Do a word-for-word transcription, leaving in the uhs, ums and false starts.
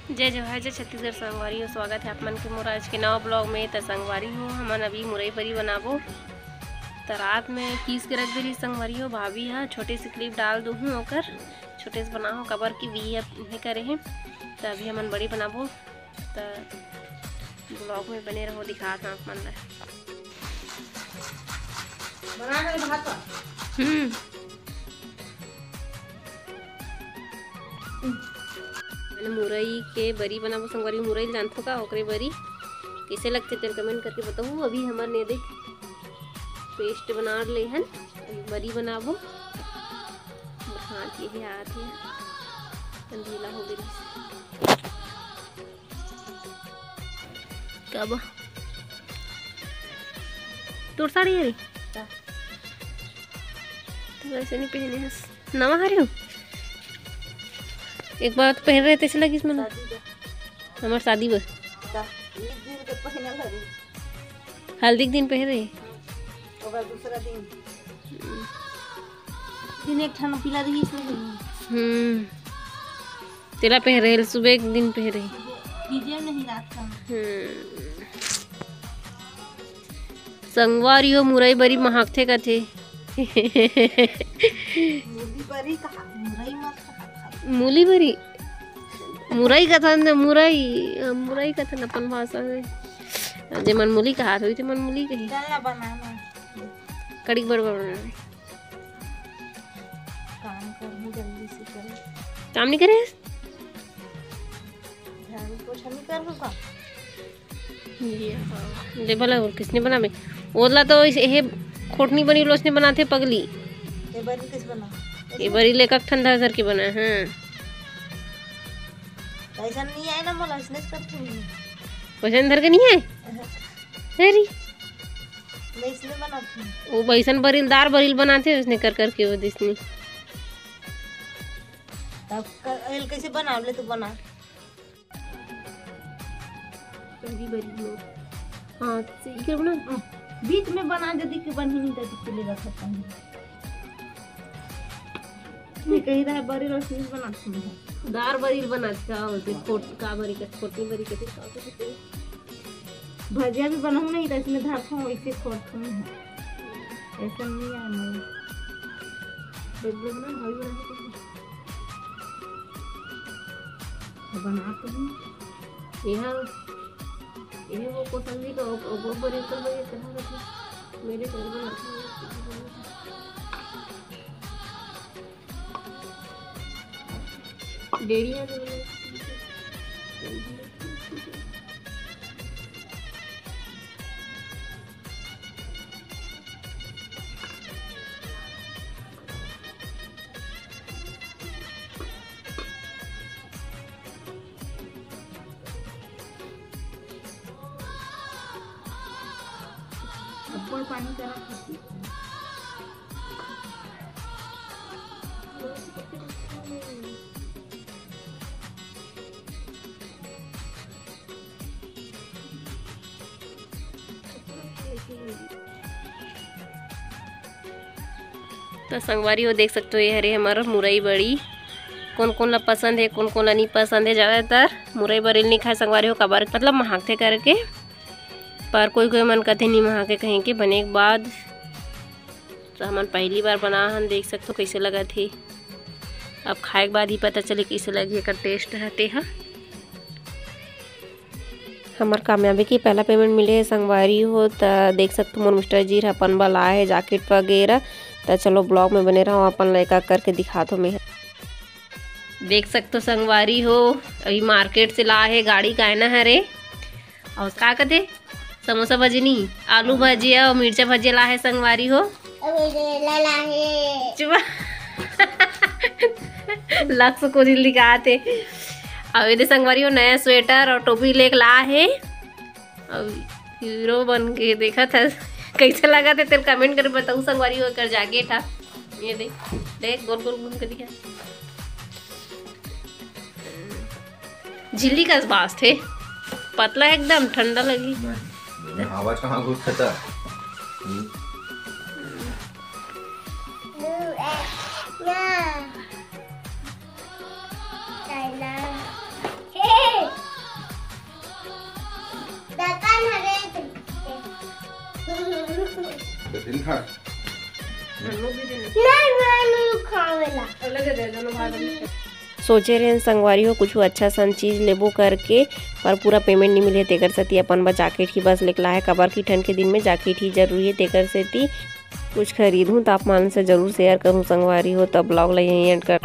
जय जोहार, जय छत्तीसगढ़ संगवारी हो, स्वागत है आप मन के मोर आज के नवा ब्लॉग में। त संगवारी हो, हमन अभी मुरई बरी बनाबो। त रात में पीस के रख दे रही संगवारी हो भाभी हा, छोटे से क्लिप डाल दूहूँ ओकर, छोटे से बनाओ, काबर कि वी अब नहीं करे हैं। त अभी हमन बरी बनाबो, त ब्लॉग में बने रहो, दिखात हन आप मन ला। बना के भात। हम्म। मैंने मुरई के बरी बनाबो संगवारी, मुरई जानथो का, ओकरे बरी कैसे लगथे तेल कमेंट करके बताओ। अभी हमर ने देख पेस्ट बना ले हन, अभी बरी बनाबो। हाथ ये हाथ है, अंधेला हो गई। का बा? तोर साड़ी हरे? का? तो वैसे नहीं पहने हस। नवा हरे हो? एक बार तो पहन रहे थे, ऐसे लगिस मन। शादी का। हमार शादी बर। का? एक दिन के पहनल हरे। हल्दी के दिन पहने। ओकर दूसरा दिन। दिन एक ठन पीला रही, इसमें नहीं। हम्म। तेला पहरे, सुबह एक दिन पहरे। वीडियो नहीं रात का। हम्म। संगवारी हो, मुरई बरी महकथे कथे। मूली बरी कहा, मुरई मत कहा। मूली बरी? मुरई कथन, मुरई, मुरई कथन अपन भाषा में। जेमन मूली कहात होही, तेमन मूली कही। चल ना बनाना। कड़ी बड़ बड़ बनाना। काम करहूँ जल्दी से करे। काम नहीं करे? झाड़ू पोछा नहीं करहूँ का? ये, हाँ। ले भला और किसने बनावे? ओला तो इस, एहे खोटनी बनी लो, उसने बनाते पगली। ये बरी किस बना? ये बरी ले कक ठंडा धर के बना, हाँ। ऐसा नहीं आए ना, मोला इसने करती हूँ। वैसन धर के नहीं है? अरे। मैं इसने बनाती हूँ। वो वैसन बरील, दार बरील बनाते हैं, उसने कर करके वो दिसनी। तब कर, एल कैसे बना ले, तू बना। पहली बारी हो। हाँ, से इकर बना। हाँ, बीच में बना, जल्दी के बनी नहीं, जल्दी के ले रखा था। मैं कही रहा, बरील और चीज बना सकते हैं। दार बरील बना का होते, खोट, का बरी का, खोटी बरी का, का होते? भजिया भी बनाऊँ नहीं, तो इसमें धारता हूँ, इसे खोटता हूँ। ऐसा नहीं है, नहीं। बबलू बना, भाभी बना के बना। बना तो हूँ। यहाँ, यहाँ वो कोसंबरी का, वो, वो बड़े कर बड़े कर रखा। मेरे घर में रखा है। डेढ़िया में अब्बड़ पानी करा खाती। तो संगवारी हो, देख सकते हो, ये हरे हमारा मुरई बरी। कौन कौन ला पसंद है, कौन कौन ला नहीं पसंद है, ज़्यादातर मुरई बरी नहीं खाए संगवारी हो, काबर मतलब महकथे करके। पर कोई कोई मन कथे नहीं महके कहीं के बने के बाद। तो हमन पहली बार बना हन, देख सकते हो कैसे लगत हे। अब खाए के बाद ही पता चले कैसे लगी एकर टेस्ट हटे ह। हमर कामयाबी के पहला पेमेंट मिले हे संगवारी हो, त देख सकथो मोर मिस्टर जी ह अपन बर लाए हे जैकेट वगैरह। त चलो ब्लॉग में बने रहो, अपन ला एक एक करके दिखात हो मैं। देख सकथो संगवारी हो, अभी मार्केट से लाए हे, गाड़ी का आना हरे। और का कथे, समोसा भजनी, आलू भजिया और मिर्चा भजिया लाए हे संगवारी हो। अउ एदे ला लाहे। चुप। लक्स को दिल दिखाते। अब ये दे संगवारी हो, नया स्वेटर और टोपी लेके लाए हे। अब हीरो बन के देखत हस, कैसे लगथे तेला कमेंट कर बताओ संगवारी हो, एकर जैकेट ह। ये देख, देख गोल गोल घूम के दिखा। झिल्ली कस बाजथे, पतला एकदम, ठंडा लगी। नहीं, नहीं, हवा कहाँ घुसता? हम्म। ना। ना। चाइना। नहीं, मैं नहीं खावेला। सोचे रहेन संगवारी हो कुछ अच्छा सन चीज लेबो करके, पर पूरा पेमेंट नहीं मिले, तेकर सेती अपन बर जैकेट ही बस लेके लाहे, काबर कि ठंड के दिन में जैकेट ही जरूरी है, तेकर सेती कुछ खरीदूं त आप मन से जरूर शेयर करूं संगवारी हो। तब ब्लॉग ला यहीं एंड कर